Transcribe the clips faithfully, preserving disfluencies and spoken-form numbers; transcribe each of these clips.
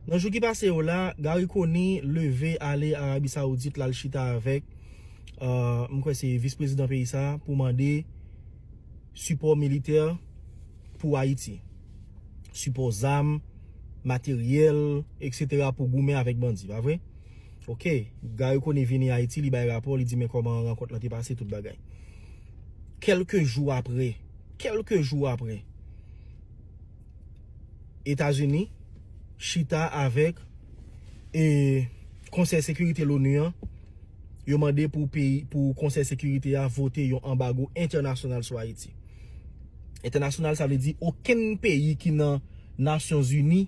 Nan jou ki pase yo la, Garry Conille leve ale Arabi Saoudit, l al chita avèk, euh, m kwè se vis prezidan peyi sa a, pou mande sipò militè pou Ayiti. Sipò zam, materyèl, et cetera pou goumen avèk bandi, pa vre? Ok, Garry Conille vini Ayiti, li bay rapò, li di men kòman rankont lan te pase, tout bagay. Kèlke jou apre, kèlke jou apre, Etazini chita avèk, e, Konsèy Sekirite Lonu an, yo mande pou peyi, pou Konsèy Sekirite a vote yon anbago entènasyonal sou Ayiti. Entènasyonal, sa vle di okenn peyi ki nan Nasyonzini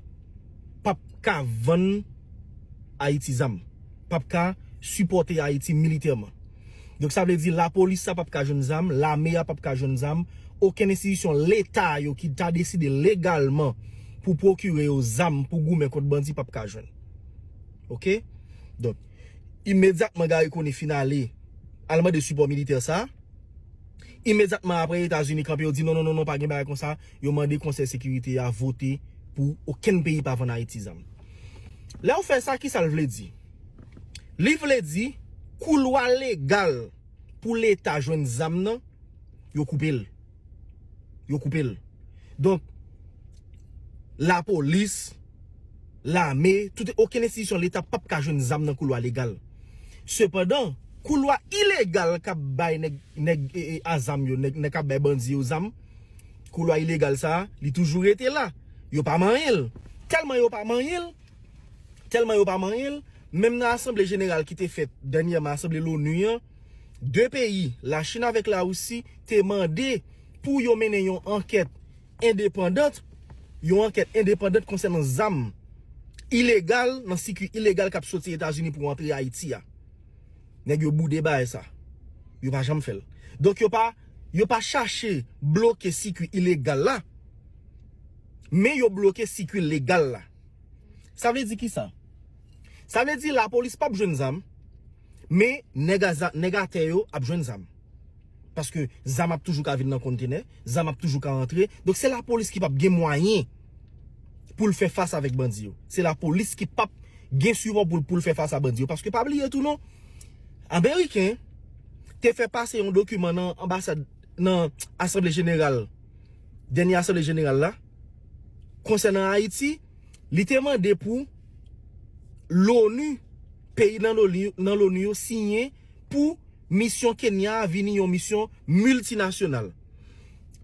p ap ka vann Ayiti zam, p ap ka sipòte Ayiti militèman. Donk, sa vle di lapolis sa p ap ka jwenn zam, lame a p ap ka jwenn zam, okenn enstitisyon leta yo ki ta deside legalman pou pwokire yo zam pou goumen kont bandi p ap ka jwenn. Ok? Donk, imedyatman Garry Conille fin ale, al mande sipò militè sa, imedyatman apre, Etazini kanpe, yo di non, non, non, non, pa gen bagay konsa, yo mande Konsèy Sekirite a vote pou okenn peyi pa vann Ayiti zam. Lè w fè sa, ki sa l vle di? Li vle di, koulwa legal pou leta jwenn zam nan, yo koupe l. Yo koupe l. Donk, lapolis, lame, tout, okenn enstitisyon leta p ap ka jwenn zam nan koulwa legal. Sepandan, koulwa ilegal k ap bay nèg, nèg, e, e, a zam yo, nèg, nèg k ap bay bandi yo zam, koulwa ilegal sa a, li toujou rete la. Yo pa manyen l. Tèlman yo pa manyen l, tèlman yo pa manyen l, menm nan asanble jeneral ki te fèt dènyèman, asanble Lonu an, de peyi, Lachin avèk Larisi, te mande pou yo mennen yon ankèt endepandant, yon ankèt endepandant konsènan zam ilegal, nan sikui ilegal k ap soti Etazini pou antre Ayiti a. Nèg yo boude bagay sa. Yo pa janm fè l. Donk, yo pa, yo pa chache bloke sikui ilegal la, men yo bloke sikui legal la. Sa vle di ki sa? Sa vle di lapolis p ap jwenn zam, men nèg a za-, nèg atè yo ap jwenn zam. Paske zam ap toujou ka vin nan kontenè, zam ap toujou ka antre. Donk, se lapolis ki p ap gen mwayen pou l fè fas avèk bandi yo. Se lapolis ki p ap gen sipò pou l, pou l fè fas a bandi yo. Paske pa bliye tou non, Ameriken te fè pase yon dokiman nan anbasad, nan Asanble Jeneral, dènye Asanble Jeneral la, konsènan Ayiti, li te mande pou Lonu, peyi nan Lonu, nan Lonu yo siyen pou misyon Kenya a vini yon misyon miltinasyonal.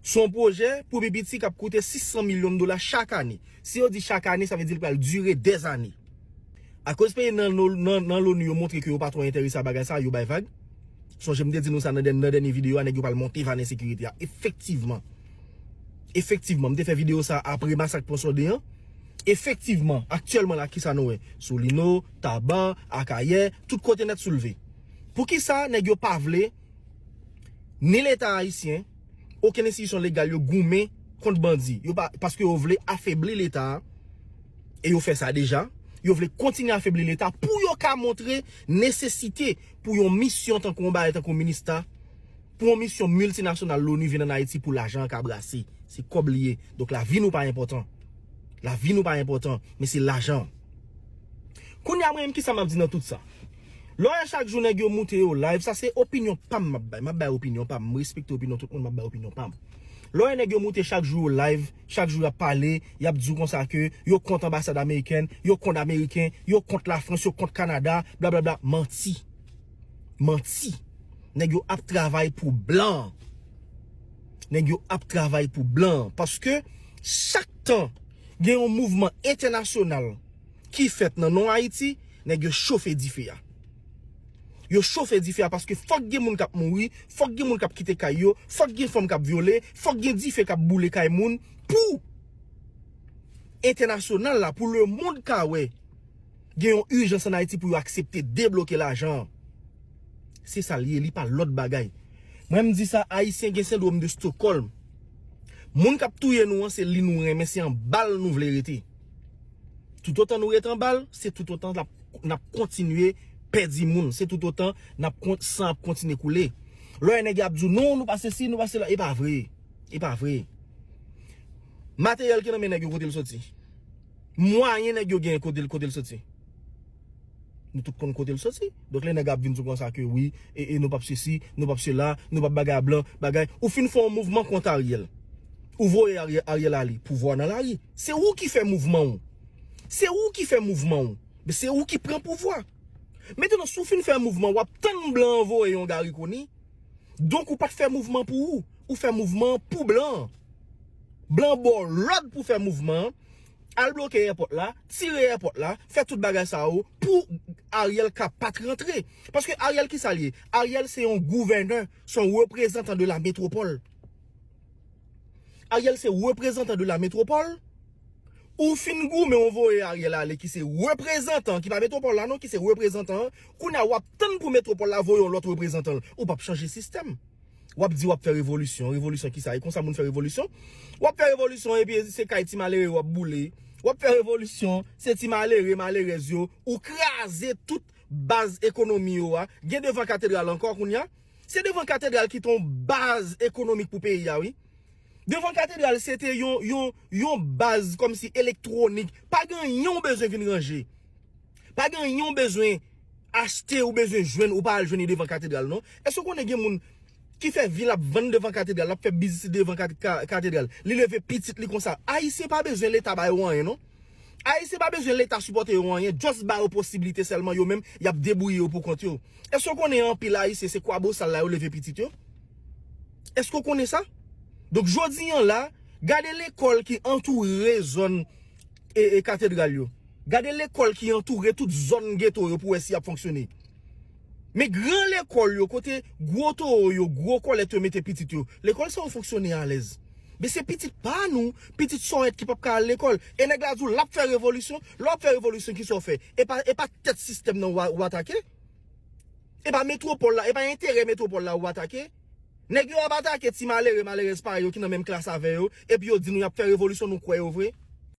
Se yon pwojè pou pi piti k ap koute sis san milyon dola chak ane. Si yo di chak ane, sa vle di l pral dire dèzane. Akoz peyi nan, nan, nan Lonu yo montre ke yo pa twò enterese a bagay sa, yo bay vag. Sonje m te di nou sa nan dèn-, nan dènye videyo a, nèg yo pral monte va nan ensekirite a. Efektivman. Efektivman, m te fè videyo sa apre masak Pon Sonde an. Efektivman, aktyèlman la, kisa nou wè? Solino, Taba, Akayè, tout kote nèt soulve. Poukisa nèg yo pa vle, ni Leta ayisyen, okenn enstitisyon legal yo goumen kont bandi? Yo pa, paske yo vle afebli Leta a, e yo fè sa deja. Yo vle kontinye afebli Leta pou yo ka montre nesesite pou yon misyon tankou yon bagay tankou Minista, pou yon misyon miltinasyonal Lonu vin ann Ayiti pou lajan an ka brase. Se kòb li ye. Donk, lavi nou pa enpòtan. Lavi nou pa enpòtan, men se lajan. Kounye a, mwen menm, kisa m ap di nan tout sa? Lè w wè chak jou nèg yo moute yo live, sa se opinyon pa m m ap bay. M ap bay opinyon pa m. M respekte opinyon tout moun, m ap bay opinyon pa m. Lè w wè nèg yo moute chak jou yo live, chak jou y ap pale, y ap di w konsa ke yo kont anbasad amerikèn, yo kont ameriken, yo kont Lafrans, yo kont Kanada, blablabla. Manti. Manti. Nèg yo ap travay pou blan. Nèg yo ap travay pou blan. Paske chak tan gen yon mouvman entènasyonal ki fèt nan non Ayiti, nèg yo chofe dife a. Yo chofe dife a paske fòk gen moun k ap mouri, fòk gen moun k ap kite kay yo, fòk gen fanm k ap vyole, fòk gen dife k ap boule kay moun pou entènasyonal la, pou lemonn ka wè gen yon ijans ann Ayiti pou yo aksepte debloke lajan an. Se sa l ye, li pa lòt bagay. Mwen, m di sa, Ayisyen gen sendwòm de Stockholm. Moun k ap touye nou an, se li nou renmen, se anba l nou vle rete. Toutotan nou rete anba l, se toutotan n ap, n ap kontinye pèdi moun. Se toutotan n ap kon-, san ap kontinye koule. Lè nèg yo ap di w, non, nou pa sesi, nou pa sela, e pa vre. E pa vre. Materyèl ki nan men nèg yo, kote l soti? Mwayen nèg yo genyen kote l kote l soti. Nou tout konn kote l soti. Donk lè nèg ap vin sou konsa ke wi, e, e nou p ap sesi, nou p ap sela, nou p ap bagay a blan, bagay. Ou fin fè yon mouvman kont Ariel. Ou voye Ariel, Ariel ale, pouvwa nan lari. Se ou ki fè mouvman ou. Se ou ki fè mouvman ou. Men se ou ki pran pouvwa. Mentnan, si w fin fè mouvman, w ap tann blan an voye yon Garry Conille. Donk ou pa t fè mouvman pou ou. Ou fè mouvman an pou blan an. Blan an ba w lòd pou fè mouvman an. Al bloke èpòt la, tire èpòt la, fè tout bagay sa yo pou Ariel ka pa t rantre. Paske Ariel ki sa l ye? Ariel se yon gouvènè, se yon reprezantan de la metropole. Ariel se reprezantan de la metropole. Ou fin goumen, ou voye Ariel ale ki se reprezantan, ki pa metropole la non, ki se reprezantan an. Kounye a w ap tann pou metropole la voye yon lòt reprezantan l. Ou p ap chanje sistèm. W ap di w ap fè revolisyon. Revolisyon ki sa? E konsa moun fè revolisyon? W ap fè revolisyon epi se kay ti malere w ap boule. W ap fè revolisyon, se ti malere, malerèz yo. Ou kraze tout baz ekonomi yo a. Gen devan katedral ankò kounye a. Se devan katedral ki te yon baz ekonomik pou peyi a, wi. Devan katedral, se te yon, yon, yon baz kòmsi elektwonik. Pa gen anyen w bezwen vin ranje. Pa gen anyen w bezwen achte, ou bezwen jwenn, ou pa al jwenn li devan katedral, non. Èske w konnen gen moun ki fè vi l ap vann devan katedral, l ap fè biznis li devan kat-, ka-, katedral? Li leve pitit li konsa. Ayisyen pa bezwen Leta ba yo anyen, non. Ayisyen pa bezwen Leta sipòte yo anyen, just ba yo posiblite sèlman, yo menm, y ap debouye yo pou kont yo. Èske w konnen anpil Ayisyen se kwabosal la yo leve pitit yo? Èske w konnen sa? Donk, jodi an la, gade lekòl ki antoure zòn e, e katedral yo. Gade lekòl ki antoure tout zòn geto yo pou wè si y ap fonksyone. Men gran lekòl yo, kote gwo towo yo, gwo kòlèt yo mete pitit yo, lekòl sa yo fonksyone alèz. Men se pitit pa nou, pitit sòrèt ki p ap ka al lekòl. E nèg la di w l ap fè revolisyon. Lè w ap fè revolisyon, kisa w fè? E pa, e pa tèt sistèm nan w a, w atake? E pa metwopòl la, e pa enterè metwopòl la w atake? Nèg yo ap atake ti malere, malerèz pa yo ki nan menm klas avè yo, epi yo di nou y ap fè revolisyon, nou kwè yo vre?